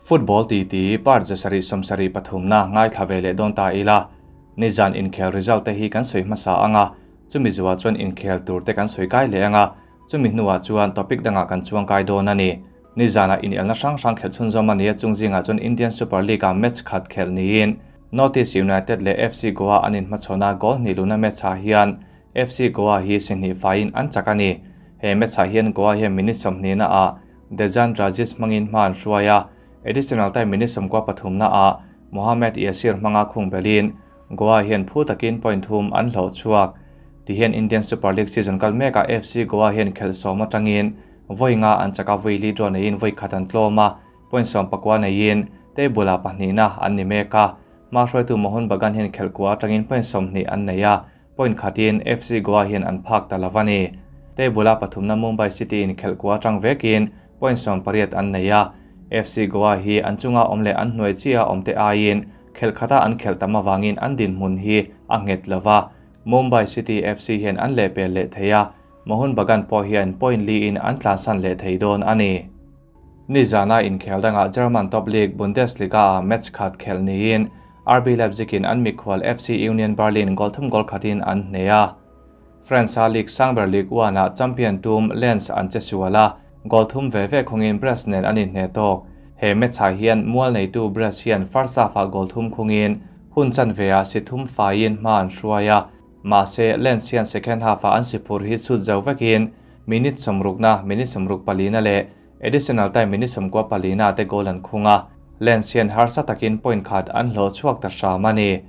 Football titi part 773 na ngaithla ve leh dawn ta ila. Nizan inkhel result te hi kan sawi hmasa anga, chumi zuah chuan inkhel tur te kan sawi kai leh anga, chumi hnuah chuan topic dangah kan chuang kai dawn a ni. Nizanah inelna hrang hrang khelh chhunzawm a ni a, chung zingah chuan Indian Super League-ah match khat khelh niin North East United leh FC Goa an inhmachhawn a, goal hnih luhna match-ah hian FC Goa hi si hnih faiin an chak a ni. He match-ah hian Goa hian minute 20 naah Dejan Drazic hmangin hma an hruai a, additional time minute 13 naah Mohamed Yasir hmanga khung belin Goa hian phu takin point thum an hlawh chhuak. Tihian Indian Super League season kal mekah FC Goa hian khelh sawm atangin vawi nga an chak a, vawi li draw neiin vawi khat an tlawm a, point 19 neiin table ah pahnihna an ni mek a. Hma hruaitu Mohun Bagan hian khelh kua atangin point 20 an nei a, point khatin FC Goa hian an phak ta lo a ni. Table a pathumna Mumbai City in khelh kua atang vekin point 18 an nei a, FC Goa hi an chunga awm leh an hnuai chiah a awm te aiin khelh khata an khelh tam avangin an dinhmun hi a nghet lo va. Mumbai City FC hian an lehpel leh thei a, Mohun Bagan pawh hian point li in an tlansan leh thei dawn a ni. Nizana inkhel dangah German top league Bundesliga-ah match khat khelh niin RB Leipzig in an mikhual FC Union Berlin goal thum goal khatin an hne a. France-a league sangber Ligue 1-ah champion tum Lens an che sual a, goal thum ve ve khungin Brest nen an inhne tawk. He match-ah hian mual neitu Brest hian first half-ah goal thum khungin hun chanve-ah si thum faiin hma an hruai a, mahse Lens hian second half-ah an si phur hi chhut zo vekin minute 60 na, minute 64 na leh additional time minute 94 na te goal an khung a, Lens hian harsa takin point khat an hlawh chhuak ta hram a ni.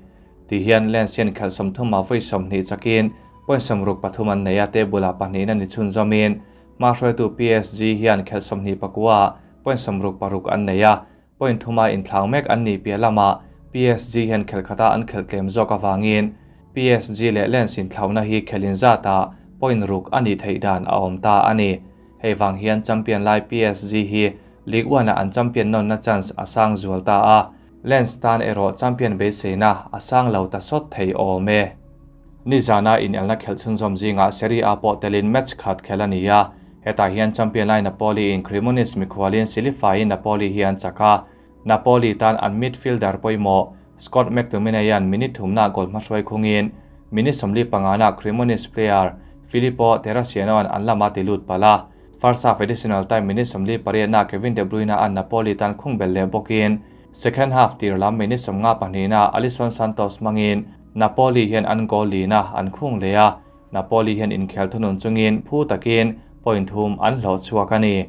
Tihian Lens hian khelh 30 ah vawi 20 chakin point 63 an nei a, table ah pahnihna ni chhunzawmin hma hruaitu PSG hian khelh 29 ah point 66 an nei a, point thuma inthlang mek an nih piah lamah PSG hian khelh khata an khelh tlem zawk avangin PSG leh Lens inthlauna hi khelhin zatah point ruk a nih theih dan a awm ta a ni. Hei vang hian champion lai PSG hi Ligue 1 ah an champion nawnna chance a sang zual ta a, Lens tan erawh champion beiseina a sang lo ta sawt thei awm e. Nizana inelna khelh chhunzawm zingah Serie A pawh telin match khat khelh a ni a, hetah hian champion lai Napoli in Cremonese mikhualin silifaiin Napoli hi an chak a, Napoli tan an midfielder pawimawh Scott McTominay-a'n minute thumna goal hmahruai khungin minute 45 na Cremonese player Filippo Terracciano-a'n an lama ti lut palh a, first half additional time minute 48 na Kevin De Bruyne-a'n Napoli tan khung bel leh bawkin second half tir lam minute 52 na Alisson Santos hmangin Napoli hian an goal lina an khung leh a, Napoli hian inkhel thunun chungin phu takin point thum an hlawh chhuak a ni.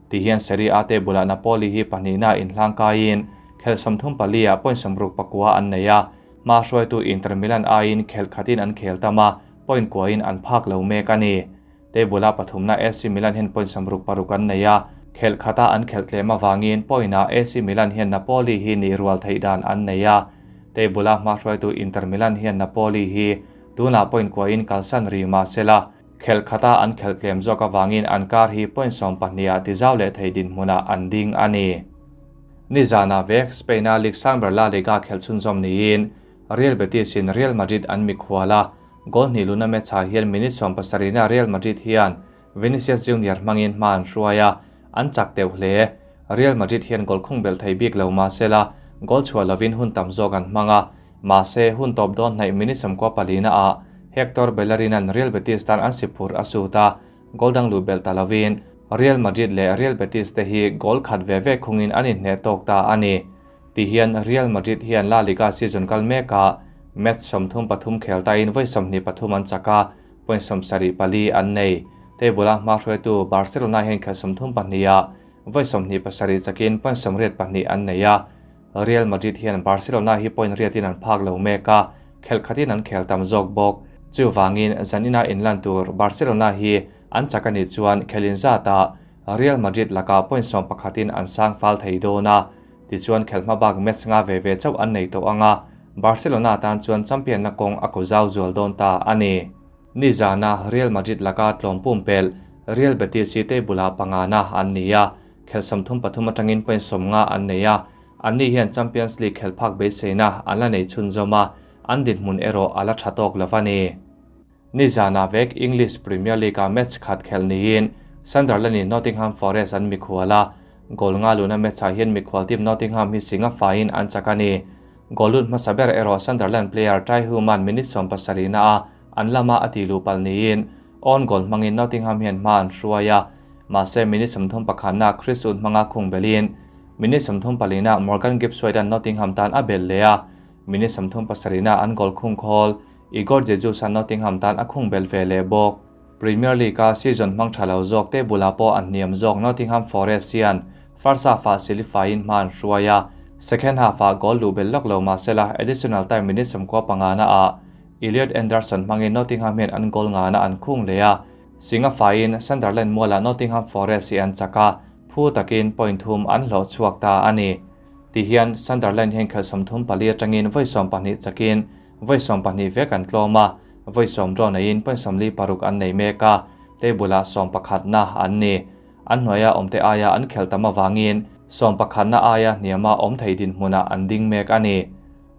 Tihian Serie A table ah Napoli hi pahnihna inhlang kaiin khel 34 ah point 69 an nei a, hma hruaitu Inter Milan aiin khelh khatin an khel tam a, point kuain an phak lo mek a ni. Table ah pathumna AC Milan hian point 66 an nei a, khelh khata an khelh tlem avangin point ah AC Milan hian Napoli hi nih rual theih dan an nei a. Table ah hma hruaitu Inter Milan hian Napoli hi tunah point kuain kalsan ri mahsela, khelh khata an khelh tlem zawk avangin an kar hi point 12 ah tizau leh thei dinhmunah an ding a ni. Nizana vek Spain-a League sangber La Liga khelh chhunzawm niin Real Betis in Real Madrid an mikhual a, goal hnih luna match ah hian minute 70 na Real Madrid hian Vinicius Junior hmangin hma an hruai a, an chak deuh hle. Real Madrid hian goal khung bel thei bik lo mahsela goal chhuah lovin hun tam zawk an hmang a, mahse hun tawp dawn hnaih minute 94 na ah Hector Bellerin-a'n Real Betis tan an si phur a sut a, goal dang luh belh ta lovin Real Madrid leh Real Betis te hi goal khat ve ve khungin an inhne tawk ta a ni. Tihian Real Madrid hian La Liga season kal mekah match 33 khel tain vawi 23 an chak a, point 74 an nei. Table ah hma hruaitu Barcelona hian khelh 32 ah vawi 27 chakin point 82 an nei a. Real Madrid hian Barcelona hi point riatin an phak lo mek a, khelh khatin an khel tam zawk bawk. Chuwangin zanina inlan tur Barcelona hi an chak ani chuan khelin zatah Real Madrid laka point 11 in an sang fal thei dawn a, tichuan khelh hma bak match nga ve ve chauh an nei tawh anga, Barcelona tan chuan champion na kawng a ko zau zual dawn ta a ni. Nizana Real Madrid laka tlawm pumpel Real Betis hi table ah panga na an ni a, khelh 33 atangin point 50 an nei a, an ni hian Champions League khelh phak beiseina an la nei chhunzawm a, an dinhmun erawh a la tha tawk lo a ni. Nizana vek English Premier League ah match khat khelh niin Sunderland in Nottingham Forest an mikhual a, Goal nga luna match-ah hian mikhual team Nottingham hi singa faiin an chak a ni. Goal lut hmasa ber erawh Sunderland player Trai Human minute 70 na a an lama a ti luh palh niin own goal hmangin Nottingham hian hma an hruai a. Mahse minute 31 na Chris Wood hmanga khung belin minute 34 na Morgan Gibbs-White-a'n Nottingham tan a bel leh a. Minute 37 na an goal khung khawl Igor Jesus-a'n Nottingham tan a khung bel ve leh bawk. Premier League-a season hmang tha lo zawk te bulah pawh an hniam zawk Nottingham Forest hian first half-ah silifaiin hma an hruai a, second half-ah goal luh bel lawk lo mahsela additional time minute 95 na ah Elliot Anderson hmangin Nottingham hian an goal ngana an khung leh a, singa faiin Sunderland mualah Nottingham Forest hi an chak a, phu takin point thum an hlawh chhuak ta a ni. Tihian Sunderland hian khelh 34 atangin vawi 12 chakin vawi 12 vek an tlawm a, vawi 10 draw neiin point 46 an nei mek a, table-ah 11 na an ni. An hnuaia awmte aia an khelh tam awangin 11 na aia hniama awm thei din hmunah an ding mek a ni.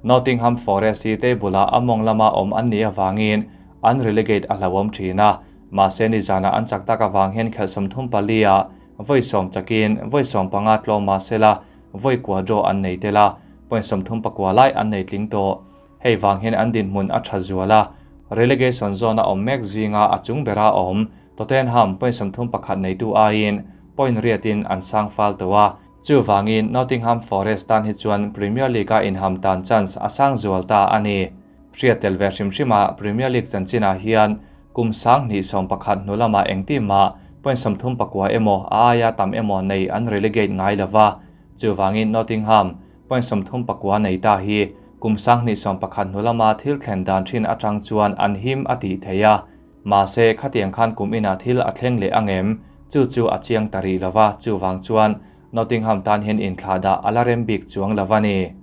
Nottingham Forest hi table-ah amawng lama awm an ni awangin an relegate a hlauhawm thin a, mahse ni zana an chak tak awang hian khelh 34 ah vawi 10 chakin vawi 15 tlawm mahsela vawi kua draw an nei tel a, point 39 lai an nei tling tawh. Hei wang hian an din hmun a tha zual a, relegation zone a awm mek zinga a chung bera awm Tottenham point 31 neitu aiin point riatin an sang fal to a, chu wangin Nottingham Forest tan hi chuan Premier League a inham tan chance a sang zual ta a ni. Hriat tel ve hrim hrima Premier League chanchinah hian kum sang hnih 11 hnulama engti ma point 39 emaw a aia tam emaw nei an relegate ngai lova, chu wangin Nottingham point 39 nei ta hi kum sang hnih 11 hnulama thil thlen dan thin atang chuan an him a ti theia. Mahse khatiang khan kum ina thil a thleng leh angem chu chu a chiang tari lova, chu wang chuan Nottingham tan hian in thla da ala rem bik chuang lawani.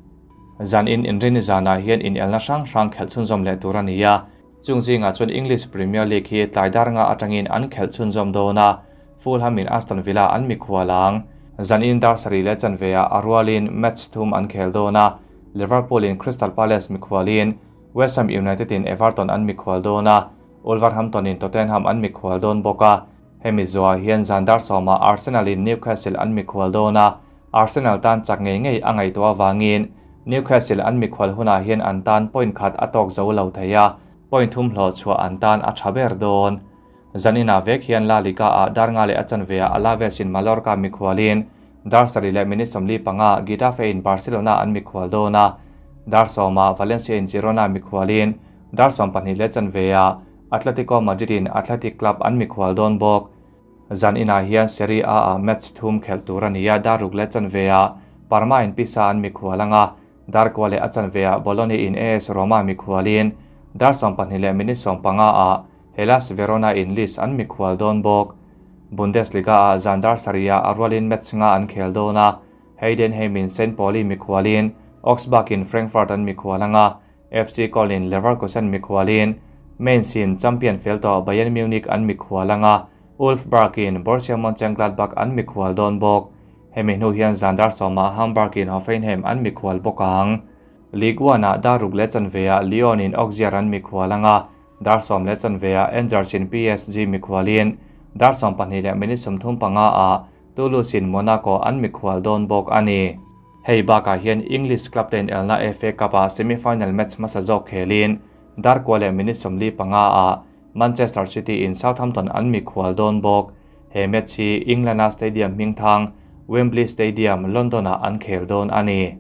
Zan in inrini zana hian in elna hrang hrang khelh chhunzawm leh tur ani a, chung zinga chuan English Premier League hi tlaidar nga atangin an khelh chhunzawm dawn a, Fulham in Aston Villa an mikhualang. Zan in dar sari leh chanve-ah a rualin match thum an khel dawn a, Liverpool in Crystal Palace mikhualin West Ham United in Everton an mikhual dawn a, Wolverhampton in Tottenham an mikhual dawn bawk a, hemi zuah hian zan dar sawma Arsenal in Newcastle an mikhual dawn a, Arsenal tan chak ngei ngei a ngaihtuah awangin Newcastle an mikhual hunah hian an tan point khat a tawk zo lo thei a, point thum hlawh chhuah an tan a tha ber dawn. Zanina vek hian La Liga a dar nga leh a chanve a Alaves in Mallorca mikhualin dar sari leh minute 45 Getafe in Barcelona an mikhual dawn a, dar sawma Valencia in Girona mikhualin dar 12 leh chanve a Atletico Madrid in Athletic Club an mikhual dawn bawk. Zanina hian Serie A a match thum khelh tur ani a, dar ruk leh chanve a Parma in Pisa an mikhualanga, dar kwa leh a chanve a Bologna in AS Roma mikhualin dar 12 leh minute 15 a Hellas Verona in Lis an mikhual dawn bawk. Bundesliga a zandar saria a rualin match nga an khel dawn a, Heidenheim in St. Pauli mikhualin Augsburg in Frankfurt an mikhualanga, FC Köln in Leverkusen mikhualin Mainz in champion fel to Bayern Munich an mikhualanga, Wolfsburg in Borussia Mönchengladbach an mikhual dawn bawk. Hemi hnu hian zandar sawma Hamburg in Hoffenheim an mikhual bawk ang. Ligue 1 a dar ruk leh chanve a Lyon in Auxerre an mikhualanga, dar sawm leh chanve a Angers in PSG mikhualin dar 12 leh minute 35 a Toulouse in Monaco an mikhual dawn bawk ani. Hei bakah hian English club ten elna FA Cup a semi-final match hmasa zawk khelin dar kwa leh minute 45 a Manchester City in Southampton an mikhual dawn bawk. He match hi England a stadium hmingthang Wembley Stadium, London a an khel dawn ani.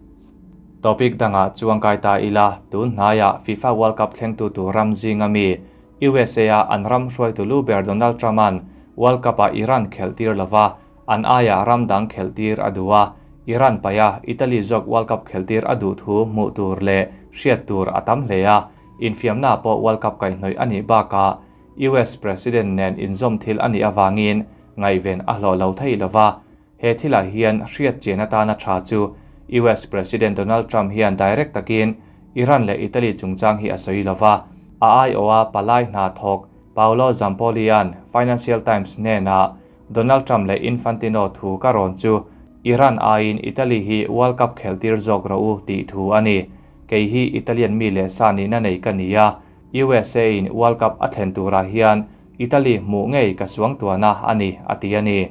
Topic danga chuang kai ta ila tun hnaiah FIFA World Cup thleng tu tu ram zinga mi USA a an ram hruai tu lu ber Donald Trump an World Cup a Iran khelh tir lova, an aia ram dang khelh tir a duha, Iran paia Italy zawk World Cup khelh tir a duh thu hmuh tur leh hriat tur a tam hle a, infiamna pawh World Cup kai hnawih ani bakah US President nen inzawm thil ani awangin ngaihven a hlawh lo thei lova. He thilah hian hriat chian atana tha chu US President Donald Trump hian direct takin Iran leh Italy chungchang hi a sawi lova, a aiawh a palai hna thawk Paolo Zampolian Financial Times hnena Donald Trump leh Infantino thu ka rawn chu Iran aiin Italy hi World Cup khelh tir zawk ro u tih thu ani. Kei hi Italian mi leh sa ni na nei ka ni a, USA in World Cup a thlen turah hian Italy hmuh ngei ka suang tuana ani a ti ani.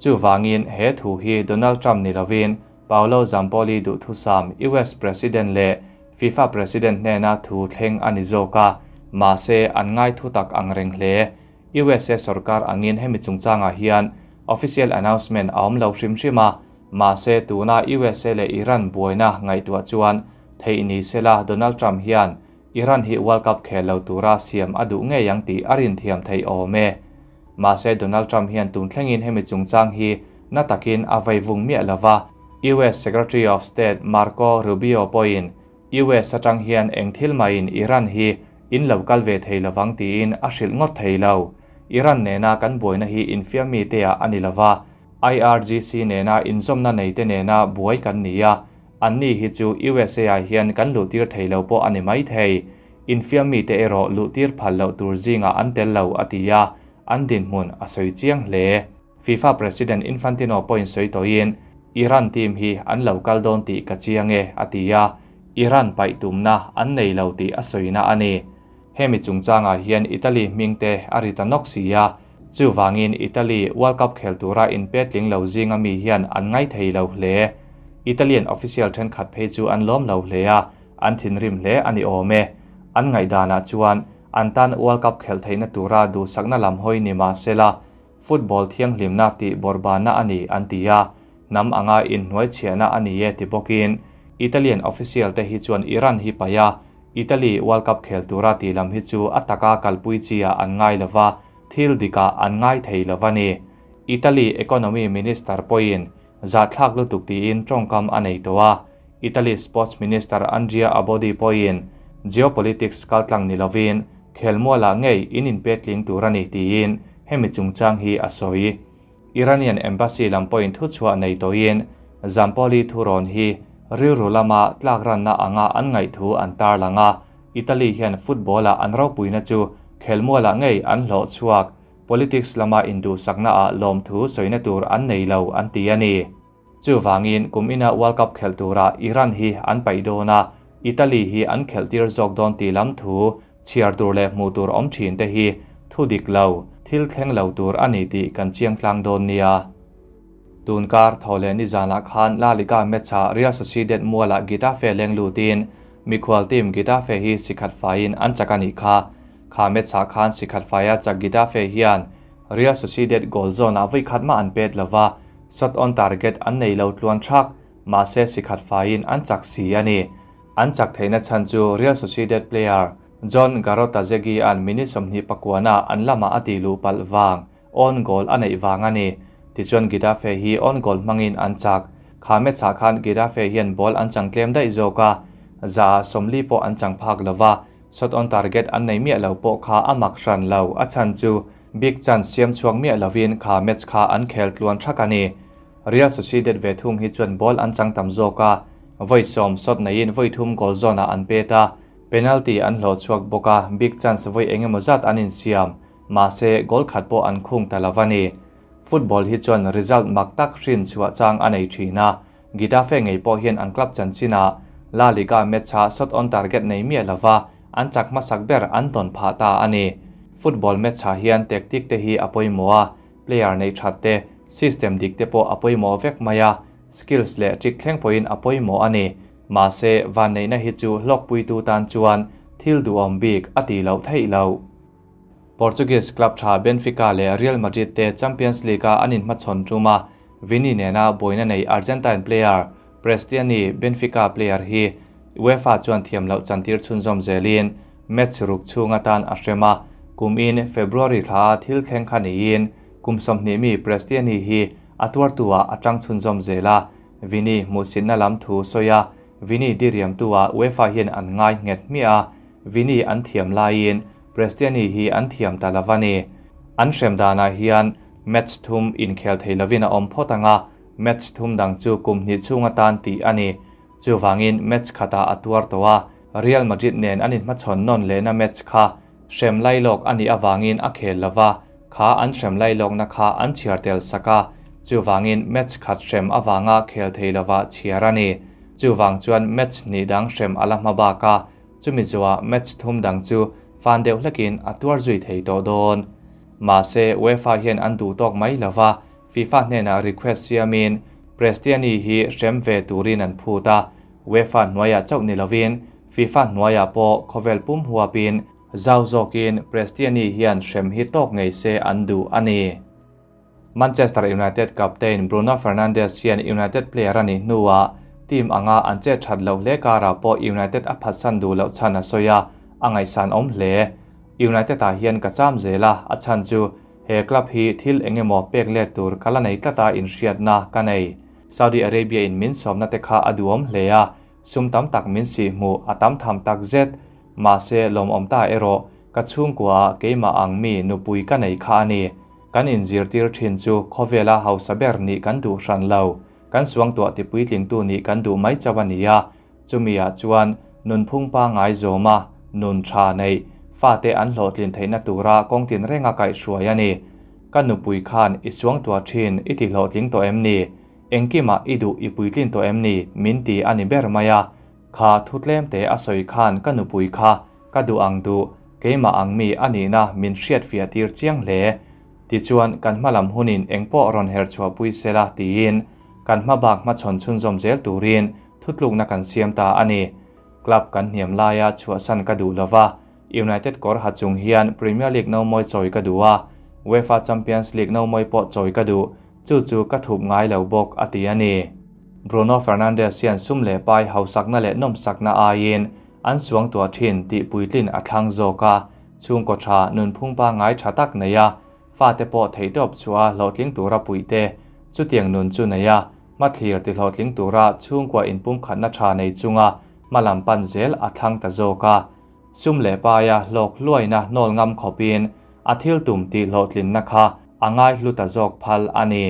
Chuvangin he thu hi Donald Trump ni lovin Paolo Zampolli duhthusam US President leh FIFA President hnena thu thleng a ni zawk a, mahse an ngai thutak ang reng hle. USA sorkar angin hemi chungchangah hian official announcement a awm lo hrim hrim a, mahse tuna USA leh Iran buaina ngaihtuah chuan theih ni sela Donald Trump hian Iran hi World Cup khel lo tura siam a duh ngei ang tih a rinthiam theih awm e. Mahse Donald Trump hian tun thlengin hemi chungchang hi na takin a vaivung miah lova, US Secretary of State Marco Rubio pawhin US atang hian eng thil mahin Iran hi in lo kal ve thei lovang tiin a hrilh ngawt thei lo. Iran nena kan buaina hi infiam mite ah a ni lova, IRGC nena inzawmna neite nena buai kan ni a, anni hi chu USA ah hian kan luhtir thei lo pawh a ni mai thei. Infiam mite erawh luhtir phal loh tur zingah an tel lo a ti a, an dinhmun a sawi chiang hle. FIFA President Infantino pawhin sawi tawhin, Iran team hi an lo kal dawn tih ka chiang e, a ti a, Iran paih tumna an nei lo tih a sawina a ni. Hemi chungchangah hian Italy hming te a ri ta nawk si a, chuvangin Italy World Cup khel tura inpetling lo zinga mi hian an ngaithei lo hle. Italian official thenkhat phei chu an lawm lo hle a, an thinrim hle a ni awm e. An ngaihdanah chuan an tan World Cup khelh theihna tura duhsakna lam hawi ni mah sela, Football thianghlimna tih bawrhbana a ni an ti a, hnam anga inhnuaichhiahna a ni e ti bawkin Italian official te hi chuan Iran hi paih a, Italy World Cup khel tura tih lam hi chu a taka kalpui chi ah an ngai lova, thil dikah an ngai thei lo a ni. Italy Economy Minister pawhin zahthlak lutuk tiin tawngkam a nei tawh a, Italy Sports Minister Andrea Abodi pawhin geopolitics kaltlang ni lovin khelmualah ngei in inpetling tur a ni tiin hemi chungchang hi a sawi. Iranian Embassy lam pawhin thuchhuah nei tawhin Zampoli thurawn hi rilru lama tlakranna anga an ngaihthu an tarlang a, Italy hian football-ah an ropuina chu khelmualah ngei an hlawh chhuak, politics lama induhsaknaah lawmthu sawina tur an nei lo an ti a ni. Chuvangin kum ina World Cup khelh turah Iran hi an paih dawn a, Italy hi an khelh tir zawk dawn tih lam thu chhiar tur leh hmuh tur awm thin te hi thu dik lo, thil thleng lo tur a ni tih kan chiang tlang dawn nia. Tun kar thaw leh nizanah khan La Liga match-ah Real Sociedad mualah Getafe leng lutin mikhual team Getafe hi sikhat faiin an chak a nih kha. Kha match-ah khan sikhat faia chak Getafe hian Real Sociedad goal zawnah vawi khat mah an pet lova, shot on target an nei lo tluan thak, mahse si khat faiin an chak si a ni. An chak theihna chhan chu Real Sociedad player Jon Garotazegi-a'n minute 20 pakuana an lamah a tih luh palh vang, own goal a neih vang a ni. Tichuan Getafe hi own goal hmangin an chak. Kha match-ah khan Getafe hian ball an chang tlem daih zawk a, za 40 pawh an chang phak lova, Shot on target an nei miah lo pawh kha a mak hran lo, a chhan chu big chance siam chhuak miah lovin kha match kha an khel tluan thak a ni. Real Sociedad ve thung hi chuan ball an chang tam zawk a, vawi 10 shot neiin vawi thum goal zone ah an pet a, penalty an hlawh chhuak bawk a, big chance vawi eng emaw zat an insiam, mahse goal khat pawh an khung ta lo a ni. Football hi chuan result mak tak hrin chhuah chang a nei thin a, Getafe ngei pawh hian an club chanchinah La Liga match-ah shot on target nei miah lova an chak hmasak ber an tawn phah ta a ni. Football match-ah hian tactic te hi a pawimawh a, player nei that te, system dik te pawh a pawimawh vek mai a, skills leh trick thleng pawhin a pawimawh a ni. Mahse, vanneihna hi chu hlawkpuitu tan chuan thil duhawm bik a tih loh theih loh. Portuguese club tha Benfica leh Real Madrid te Champions League-a an inhmachhawn tum a, Vini nena buaina nei Argentine player Prestianni Benfica player hi UEFA chuan thiam loh chantir chhunzawm zelin match ruk chhung atan a hrem a, kum in February thla a thil thleng kha niin kum 20 mi Prestianni hi a tuartu-ah a tang chhunzawm zel a, Vini hmuhsitna lam thu sawi a, Vini diriamtu-ah UEFA hian an ngai nghet hmiah a, Vini an thiam laiin Prestianni hi an thiam ta lo a ni. An hrem danah hian match thum inkhel thei lovin a awm phawt ang a, match thum dang chu kum hnih chhung atan tih a ni. Chuvangin match khatah a tuar tawh a, Real Madrid nen an inhmachhawn nawn lehna match kha hrem lailawk a nih avangin a khel lo va, kha an hrem lailawkna kha an chhiar tel sak a, chuvangin match khat hrem avanga khel thei lovah chhiar a ni. Chuvang chuan match hnih dang hrem a la hma bak a, chumi zuah match thum dang chu fan deuh hlekin a tuar zui thei tawh dawn. Mahse, UEFA hian an duh tawk mai lova, FIFA hnenah request siamin Prestianni hi hrem ve turin an phut a, UEFA hnuaiah chauh ni lovin FIFA hnuaiah pawh khawvel pum huapin zau zawkin Prestianni hian hrem hi tawk ngei se an duh a ni. Manchester United captain Bruno Fernandes hian United player a nih hnuah team anga an chet that loh hle karah pawh United a phatsan duh loh chhan a sawi a, a ngaihsan awm hle. United ah hian ka cham zel a, a chhan chu he club hi thil eng emaw pek let tur ka la nei tlata inhriatna ka nei. Saudi Arabia in min sawmna te kha a duhawm hle a, sum tam tak min sih hmuh a tam tham tak zet. Mahse lawmawm ta erawh ka chhungkua ah keimah ang mi nupui ka nei kha a ni. Kan inzirtir thin chu khawvela hausa ber nih kan duh hran lo. Kan suangtuah tipuitlingtu nih kan duh mai chauh a ni a. Chumi ah chuan nunphung pangngai zawma nun tha neih, fate an hlawhtlin theihna tura kawng tinrenga kaihhruai a ni. Ka nupui khan i suangtuah thin i ti hlawhtling tawh em ni? Engkimah i duh i puitlin tawh em ni? min ti a ni ber mai a. Kha thu tlem te a sawi khan ka nupui kha ka duh ang duh, keimah ang mi a nihna min hriatfiah tir chiang hle. Tichuan kan hmalam hunin engpawh rawn her chhuahpui sela tiin kan hmabak hmachhawn chhunzawm zel turin thutlukna kan siam ta a ni. Club kan hniam laia chhuahsan ka duh lova, United kawr ha chung hian Premier League no mawi chawi ka duh a, UEFA Champions League no mawi pawh chawi ka duh, chu chu ka thup ngai lo bawk, a ti a ni. Bruno Fernandes hian sum leh pai hausakna leh nawmsakna aiin an suangtuah thin tih puitlin a thlang zawk a, chhungkaw tha nunphung pangngai tha tak nei a, fate pawh theihtawp chhuah a hlawhtling tura puihte chutiang nun chu nei a, hmathlir ti hlawhtling tura chhungkua inpumkhatna tha nei chunga hmalam pan zel a thlang ta zawk a. Sum leh paia hlawk hluaina hnawl ngam khawpin a thil tum tih hlawhtlinna kha a ngai hlu ta zawk phal a ni.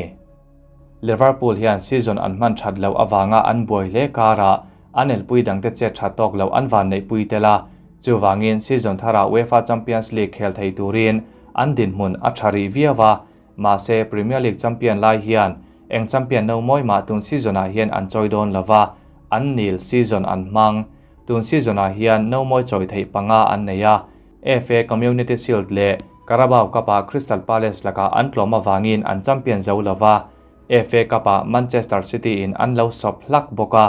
Liverpool hian season an hman that loh avanga an buai hle karah an elpui dangte chet tha tawk loh an van neihpui tel a, chuvangin season tharah UEFA Champions League khel thei turin an dinhmun a tha rih viau a, mahse Premier League champion lai hian eng champion no mawi mah tun season-ah hian an chawi dawn lova, an nil season an hmang. Tun season-ah hian no mawi chawi theih panga an nei a, FA Community Shield leh Carabao Cup-ah Crystal Palace lakah an tlawm avangin an champion zo lo va, FA Cup-ah Manchester City-in an lo sawp hlak bawk a.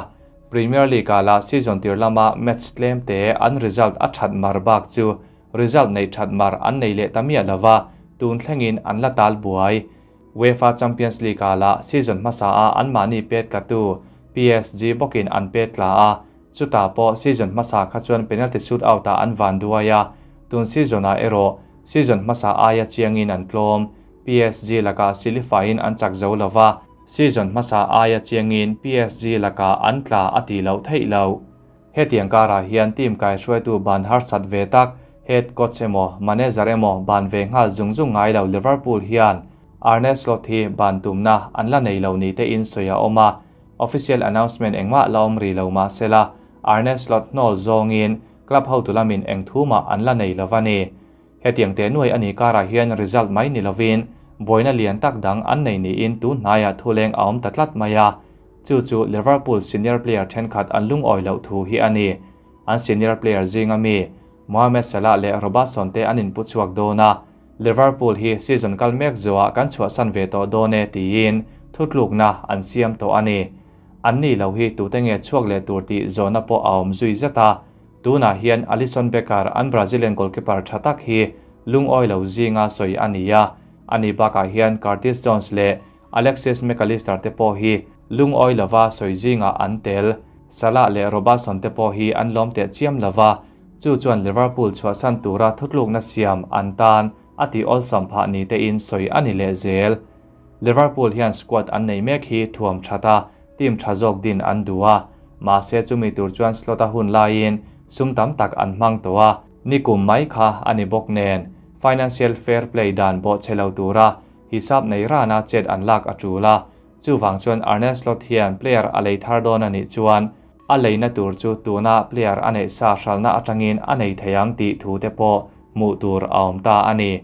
Premier League-ah lah season tir lama match tlem te an result a that mar bak chu result neih that mar an nei leh ta miah lo va, tun thlengin an la tal buai. UEFA Champions League-ah lah season hmasa-a anmahni pet tlatu PSG bawkin an pet tla a, chutah pawh season hmasa kha chuan penalty shootout-ah an van duai a, tun season-ah erawh season hmasa aia chiangin an tlawm. PSG lakah silifaiin an chak zo lo va, season hmasa aia chiangin PSG lakah an tla a tih loh theih loh. Hetiang karah hian team kaihruaitu ban harsat ve tak, head coach emaw manager emaw ban ve nghal zung zung ngai lo Liverpool hian Arne Slot hi ban tumna an la nei lo ni tein sawi a awm a, official announcement engmah la awm rih lo mah sela Arne Slot hnawl zawngin club hotu lamin eng thu mah an la nei lo va ni. Hetiang teh nuai a nih karah hian result mai ni lovin buaina lian tak dang an nei niin tun hnaiah thuleng a awm ta tlat mai a, chu chu Liverpool senior player thenkhat an lungawi loh thu hi a ni. An senior player zinga mi Mohamed Salah leh Robertson te an inpu chhuak dawn a, Liverpool hi season kal mek zawhah kan chhuahsan ve tawh dawn e tiin thutlukna an siam tawh a ni. Anni lo hi tute nge chhuak leh tur tih zawhna pawh a awm zui zet a, Tunah hian Alisson Becker an Brazilian goalkeeper tha tak hi lungawi lo zinga sawi a ni a, ani bakah hian Curtis Jones leh Alexis Mac Allister te pawh hi lungawi lova sawi zingah an tel. Salah leh Robertson te pawh hi an lawm teh chiam lova, chu chuan Liverpool chhuahsan tura thutlukna siam an tan a tih awlsam phah ni tein sawi a ni leh zel. Liverpool hian squad an nei mek hi thuam that a, team tha zawk din an duh a, mahse chumi tur chuan slot-a hun laiin sum tam tak an hmang tawh a, nikum mai kha a ni bawk nen financial fair play dan bawhchhe lo tura hisap nei rana chet an lak a tul a, chuvang chuan Arne Slot hian player a lei thar dawn a nih chuan a leina tur chu tuna player a neih sa hralna atangin a nei thei ang tih thu te pawh hmuh tur a awm ta a ni.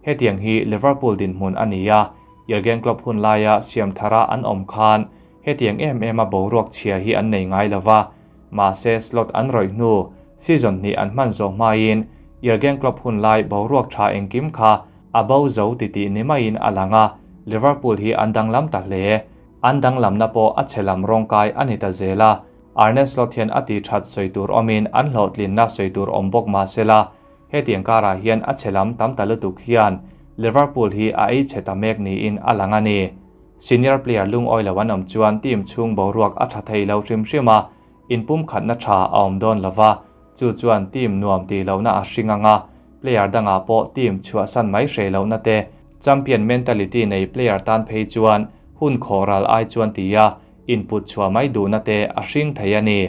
Hetiang hi Liverpool dinhmun a ni a, Jurgen Klopp hun laia siam thara an awm khan hetiang em em a boruak chhia hi an nei ngai lo va, mahse slot an rawih hnu season hnih an hman zawh hmain Jurgen Klopp hun lai boruak tha engkim kha a bo zo titih ni maiin a lang a, Liverpool hi an danglam ta hle. An danglamna pawh a chhe lam rawngkai a ni ta zel a, Arne Slot hian a tih that sawi tur awmin an hlawhtlinna sawi tur awm bawk mah se la, hetiang karah hian a chhe lam tam ta lutuk hian Liverpool hi a ei chhe ta mek niin a lang a ni. Senior player lungawi lo an awm chuan team chhung boruak a tha thei lo hrim hrim a, inpumkhatna tha a awm dawn lo va, chu chuan team nuam tih lohna a hring ang a, player dangah pawh team chhuahsan mai hreh lohna te, champion mentality nei player tan phei chuan hun khawh ral ai chuan tia input chhuah mai duhna te a hring thei a ni.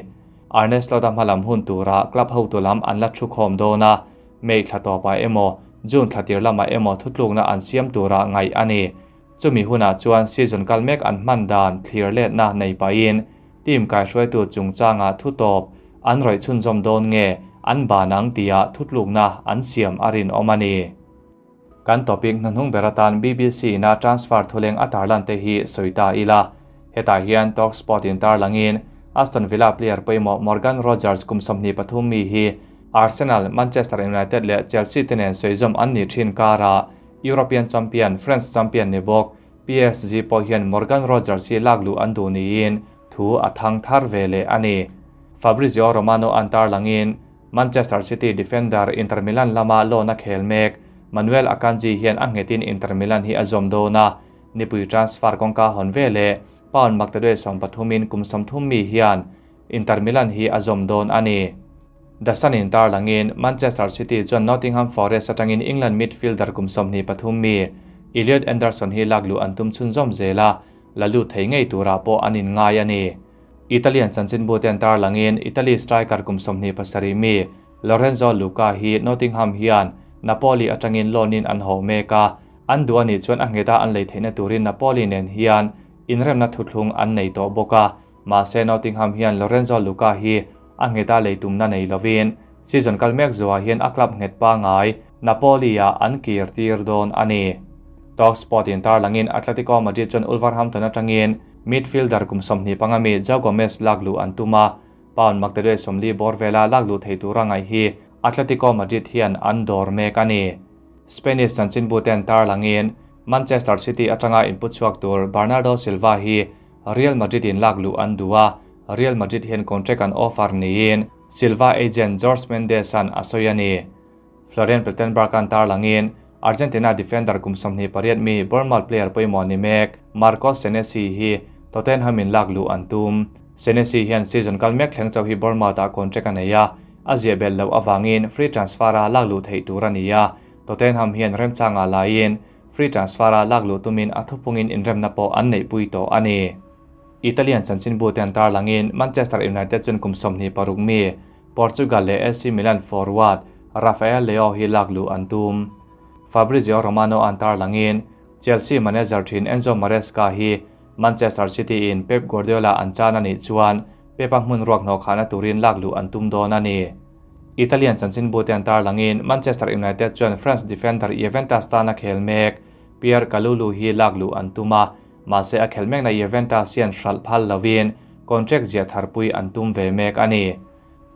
Arne Slot-a hmalam hun turah club hotu lam an la thu khawm dawn a, May thla tawpah emaw, June thla tir lamah emaw thutlukna an siam turah ngaih a ni. Chumi hunah chuan season kal mek an hman dan thlir letna nei pahin team kaihruaitu chungchangah thu tawp an rawih chhunzawm dawn nge an ban ang tia thutlukna an siam a rinawm a ni. Kan topic hnuhnung ber atan BBC ina transfer thuleng a tarlan te hi sawi ta ila. Hetah hian TalkSport in tarlangin Aston Villa player pawimawh Morgan Rogers kum 23 mi hi Arsenal, Manchester United leh Chelsea te nen sawizawm an nih thin karah European champion, French champion ni bawk PSG pawh hian Morgan Rogers hi lak luh an duh niin thu a thang thar ve leh a ni. Fabrizio Romano an tarlangin Manchester City defender Inter Milan lama loan a khel mek Manuel Akanji hian a nghetin Inter Milan hi a zawm dawn a, nipui transfer kawngka hawn ve leh pound maktaduai 13 in kum 30 mi hian Inter Milan hi a zawm dawn a ni. The Sun in tarlangin Manchester City chuan Nottingham Forest atangin England midfielder kum 23 mi Elliot Anderson hi lak luh an tum chhunzawm zel a, la lut thei ngei turah pawh an inngai a ni. Italian chanchinbu ten tarlangin Italy striker kum 27 mi Lorenzo Lucca hi Nottingham hian Napoli atangin loan in an haw mek a, an duh anih chuan a ngheta an lei theihna turin Napoli nen hian inremna thuthlung an nei tawh bawk a, mahse Nottingham hian Lorenzo Lucca hi a ngheta lei tumna nei lovin season kal mek zuah hian a club nghet pangai Napoli ah an kir tir dawn a ni. TalkSport in tarlangin Atletico Madrid chuan Wolverhampton atangin midfielder kum 25 mi Joe Gomez lak luh an tum a, pound maktaduai 40 bawr vela lak luh thei tura ngaih hi Atletico Madrid hian an dawr mek a ni. Spanish chanchinbu ten tarlangin Manchester City atanga input chhuak tur Bernardo Silva hi Real Madrid in lak luh an duh a, Real Madrid hian contract an offer niin Silva agent Jorge Mendes an a sawi a ni. Florian Plettenberg an tarlangin Argentina defender kum 28 mi Bournemouth player pawimawh ni mek Marcos Senesi hi Tottenham in lak luh an tum. Senesi hian season kal mek thleng chauh hi Bournemouth ah contract a nei a, a ziah bel loh awangin free transfer a lak luh theih tur a ni a, Tottenham hian remchanga laiin free transfer a lak luh tumin a thupungin inremna pawh an neih pui tawh a ni. Italian chanchinbu ten tarlangin Manchester United chuan kum 26 mi Portugal leh AC Milan forward Rafael Leao hi lak luh an tum. Fabrizio Romano an tarlangin Chelsea manager thin Enzo Maresca hi Manchester City in Pep Guardiola an chan anih chuan Pep a hmun ruak hnawh khahna turin lak luh an tum dawn a ni. Italian chanchinbu ten tarlangin Manchester United chuan France defender Juventus tana khel mek Pierre Kalulu hi lak luh an tum a, mahse a khel mekna Juventus hian hralh phal lovin contract ziah tharpui an tum ve mek a ni.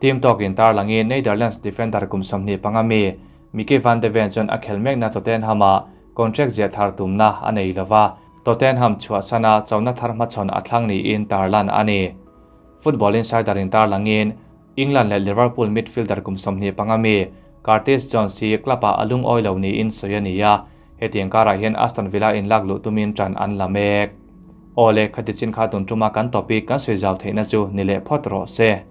Team talk in tarlangin Netherlands defender kum 25 mi Mickey van de Ven chuan a khel mekna Tottenham ah contract ziah thar tumna a nei lova, Tottenham chhuahsana chona thar hmachhawn a thlang niin tarlan a ni. Football Insider in tarlangin England leh Liverpool midfielder kum 25 mi Curtis Jones hi club ah a lungawi lo niin sawi a ni a, hetiang karah hian Aston Villa in lak luh tumin tan an la mek. Awle, khati chin kha tun tuma kan topic kan sawi zau theihna chu ni leh phawt rawh se.